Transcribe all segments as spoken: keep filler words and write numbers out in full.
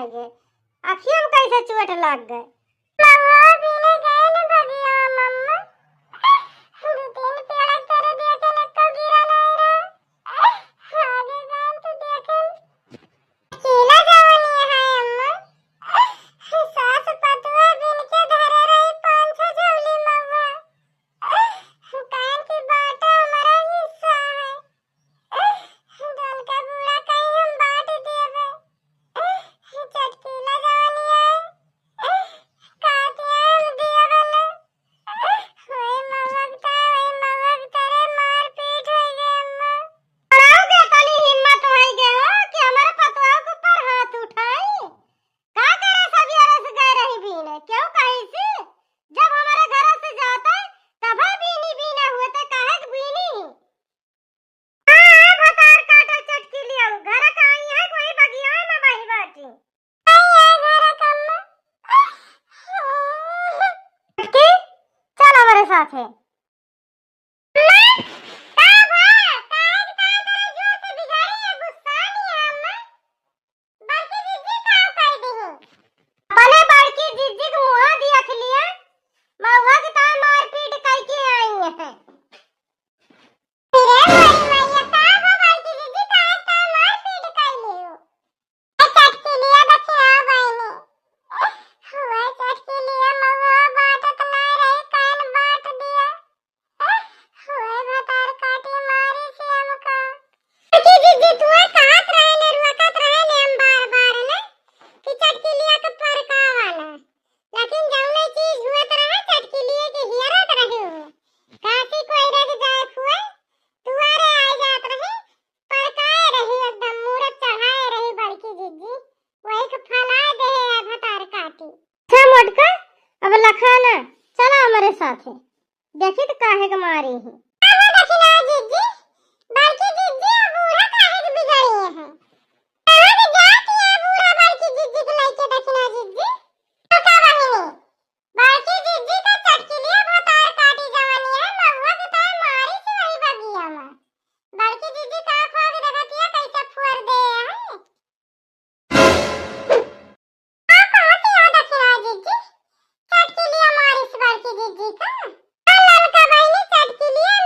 लागे, अखियों में कैसे चोट लाग गए। महुआ बीने गए न बगिया मम्मा, दू तीन पेड़ तरे देखे न को गिरा नहीं रहा। आगे गान तो देखे। चटकीला जवानी है अम्मा, सास पतुआ बीन के धरे रही पाँच छह झोली महुआ। कान की बाटा हमारा हिस्सा है। डोलका बूढ़ा कहीं हम बाँट देबे। चटकीला जवानी है, काटिया हम देबे ले। होए मवगता, होए मवगता रे, मारपीट होइ गए अम्मा। बड़ा बेतनी हिम्मत होइ गए हो कि हमारे पतोह के ऊपर हाथ उठाई। का करे सब ये रस गए रही बीने? क्यों कहीं से? जब हमारे घर से जाता है, तब बीनी बीना हुए तो काहे के बीनी? हाँ, हाँ, भतार काटा चटकीलिया, घर का आई है, कोई बगिया में बही बाटी। आई है घर का अम्मा। चटकी, चल हमारे साथ है। अम्मा, का भा? काहे के ताई बड़ा जोर से बिगाड़ी है, गुस्सा नहीं है अम्मा? बड़की जिज्जी का कह दही। अपने बड़की जिज्जी के मुँह दिया के लिए, महुआ के ताई मारपीट करके आई है। अरे मोरी मैया, का हो बड़की जिज्जी, काहे का मारपीट कइली हो? ए चटकीलिया दखिया बहिनी। हुए चटकीलिया महुआ बाटत ना रही, कान बाँट दिया। हुए भतार काटी मारी से हमका। बड़की जिज्जी, तू कहत रहे ने, रोकत रहे ने हम बार बार ने कि चटकीलिया के परकावा ना। लेकिन जौने चीज हुए तो रहे, चटकीलिए के हियरत रहे हो। काशी कोई रह जाए हुए, दुआरे आए जात रहे, परकाए रही, एकदम मूरत चढ़ाए रही बड़की जिज्जी, वही के फलाए दे है भतार काटी। अच्छा मोटका, अब लखाना, चला हमारे साथे, देखी तो काहे के मारी ही। अरे दखिना जिज्जी, बड़की जिज्जी अब बूढ़ा काहे के बिगड़ी है? कहाँ के जात है बूढ़ा बड़की जिज्जी के लइके दखिना जिज्जी? तो का बहिनी, बड़की जिज्जी का चटकीलिया भतार काटी जवानी है, महुआ के ताई मारी से वही बगिया में। बड़की जिज्जी का खोज देखतिया कैसे फुअर दे है। का कहत है दखिना जिज्जी? चटकीलिया मारिस बड़की जिज्जी का। आ ललका बहिनी चटकीलिया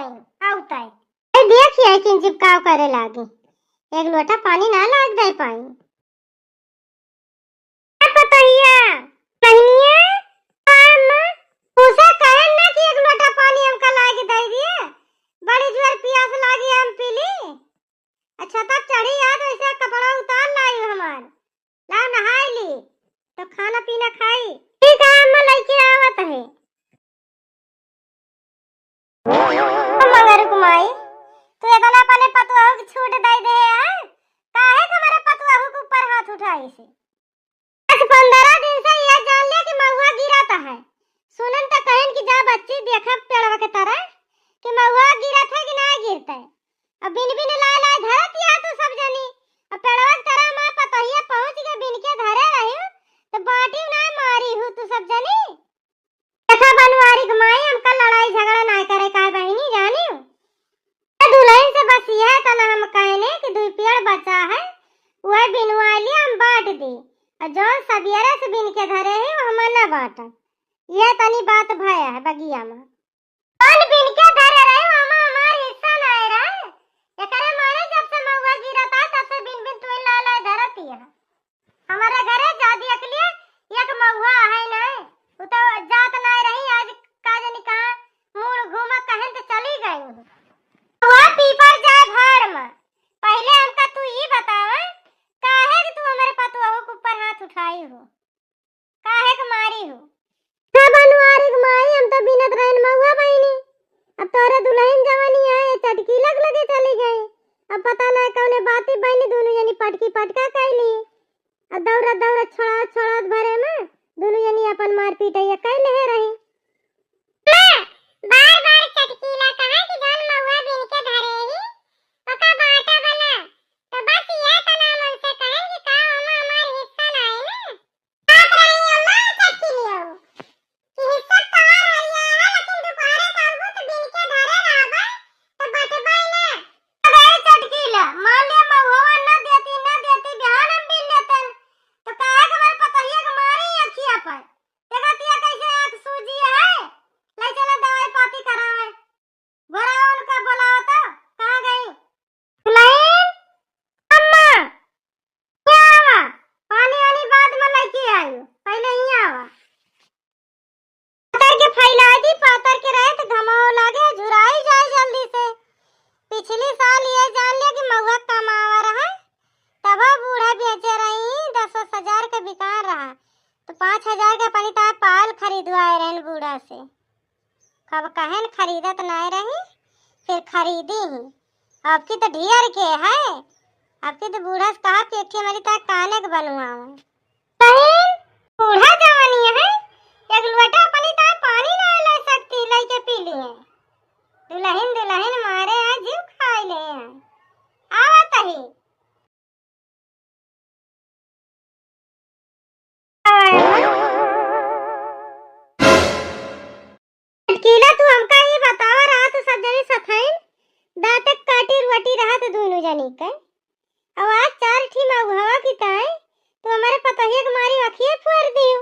आवतै। ए, देखिए कि जिब काव करे लागी, एक लोटा पानी ना लाग दे पाई। ए पतोहिया, बहिनिया, का अम्मा? उसे कहे ना कि एक लोटा पानी हमका लाग दे दिए, बड़ी जोर पियास लागी, हम पी ली। अच्छा, तब चढ़ी याद, वैसे कपड़ा उतार लाई हमार, लाओ नहाई ली, तो खाना पीना खाई। ठीक है अम्मा, लइके आवत है। मंगरू क माई, तू इतना अपने पतोहू के छूट दे दे है? काहे के हमारे पतोहू के ऊपर हाथ उठाई से? दस पन्द्रह दिन से यह जान लिया कि महुआ गिरत है। सुनन त कहन कि जा बच्ची, देखा पेड़वा के तरह कि महुआ गिरत है कि ना गिरत है। अब बिन बिन लाए लाए धरत या तू सब जनी। अब पेड़वा के तरह माँ पतोहिया पहुँच के बिन के धरे रही, तो बाटी ना मारी हूँ तू सब जनी। देखा बनवारी के माई, हमका लड़ाई झगड़ा ना करे का बहिनी, जानी? ए दुलहिन से बस यह तना हम कहने कि दुई पेड़ बचा है, वह बिनवा लिया, हम बाँट दी। और जौन सबियरे से बिन के धरे है, वो हम ना बाँटब। यह तनी बात भय है बगिया में। कौन बिन के धरे रहे, वो हमार हिस्सा ना रहे। एकरे मारे जब से महुआ गिरत है, तब से बिन बिन तुई ला ला धरत ही है। हमारे घरे जादी अकलिए एक महुआ है नहीं, उ तो जात नहीं रही, आज का जानी कहाँ मूड़ घूमा कहन तो चली गई। महुआ पीपर जाए भाड़ में, पहले हमका तू ई बतावा, काहे कि तू हमारे पतोहू के ऊपर हाथ उठाई हो, काहे के मारी हो? सब अनुआरी के माई, हम तो बिनत रहन महुआ बहिनी, अब तोरे दुलहिन जवानी है, चटकीला के लगे चली गई। अब पता ना कौने बाती बहिनी, दुनू जनी पटकी पटका कैली। आ दौड़त दौड़त छोड़ावत छोड़ावत भरे में दुनू जनी अपन मारपीट ये कैले रही। माँ, बार बार चटकीला कहा कि जौन महुआ बिन के धरे ही, ओका बाँटा बना। तो बस ये तना हम उनसे कहन कि का ओमा हमार हिस्सा ना है ना? बात रही अम्मा चटकीलियो। कि हिस्सा तोहार है ये है, लेकिन दोपहरे का अबू तो बिन के धरे रहबे, तो बटबे ना। अरे चटकीला, मान लिया महुआ ना देती, ना देती, बिहान हम बिन लेतन, तो काहे के हमारे पतोहिया के मारी अखिया पर? देखा तिया कैसे आँख सूजी है, ले चला दवाई पाती करावे। घोड़ा उनका बोलावा तो, कहाँ गई? दुलहिन, अम्मा, यहाँ आवा, पानी वानी बाद में लेके आयो, पहले ही आवा। पातर के फैला दी, पातर के रहे तो घमाव लागे, झुराई जाए जल्दी से। पिछली साल ये जान लिया कि महुआ कमावा रहा, तब बूढ़ा बेचे रही, दस दस हजार के बिकान रहा, तो पाँच हजार के अपनी तार पाल खरीदवाए रहन बूढ़ा से। कब कहन खरीदत नाय रही, फिर खरीदी ही। अब की तो ढेर के है, अब की तो बूढ़ा से कहा कि एक ठे हमारी तार काने के बनवावे। बहिन, बूढ़ा जवानी है, एक लोटा अपनी तार पानी ना ला सकती, लेके पी लिए। दुलहिन दुलहिन मारे हैं, जीव खाई ले हैं। आवत ही। चटकीला, तू हमका ई बतावा, रात सब जनी सथाइन दाँत काटी रोटी रहत दुनू जनी के, अब आज चार ठी महुआ की ताई तू हमारे पतोहिया के मारी अखिए फोर दियो।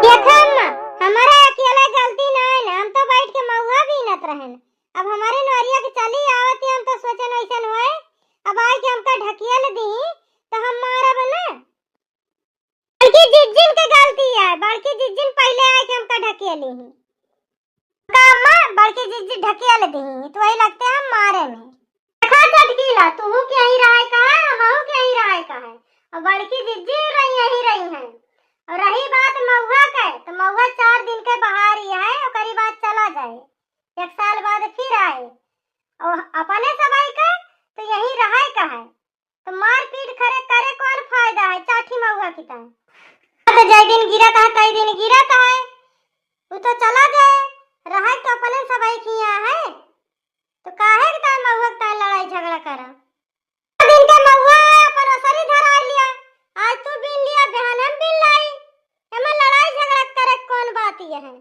देखा अम्मा, हमारा अकेला गलती ना है ना, हम तो बैठ के महुआ बीनत रहन। अब हमारे नोरिया के चली आवत है, हम तो सोचन वैसन होए, अब आए के हमका ढकियल दी तो हम मारब ना। बड़की जिज्जिन के गलती है, बड़की जिज्जिन पहले आए के हमका ढकियली ही। का अम्मा, बड़की जिज्जी ढकियल दी ही, तो वही लगते हम मारे में। देखा चटकीला, तू के यहीं रहे का है, हम के यहीं रहे का है, और बड़की जिज्जी रही, यहीं रही हैं। और रही बात महुआ के, तो महुआ चार दिन के बाहर ही है, ओकरी बाद चला जाए, एक साल बाद फिर आए। और अपने सबाई के तो यहीं रहे का है, तो मारपीट करे, करे कौन फायदा है, चाठी महुआ की तरह। तो जय दिन गिरत है, तय दिन गिरत है, वो तो चला जाए, रहे तो अपने सबाई किया है। तो काहे के ताई महुआ के ताई लड़ाई झगड़ा करा? दिन का महुआ है, अपन ओसरी धरा लिया। आज तू बीन लिया, बिहान हम बीन लाई। एमे लड़ाई झगड़ा करे कौन बात ये है?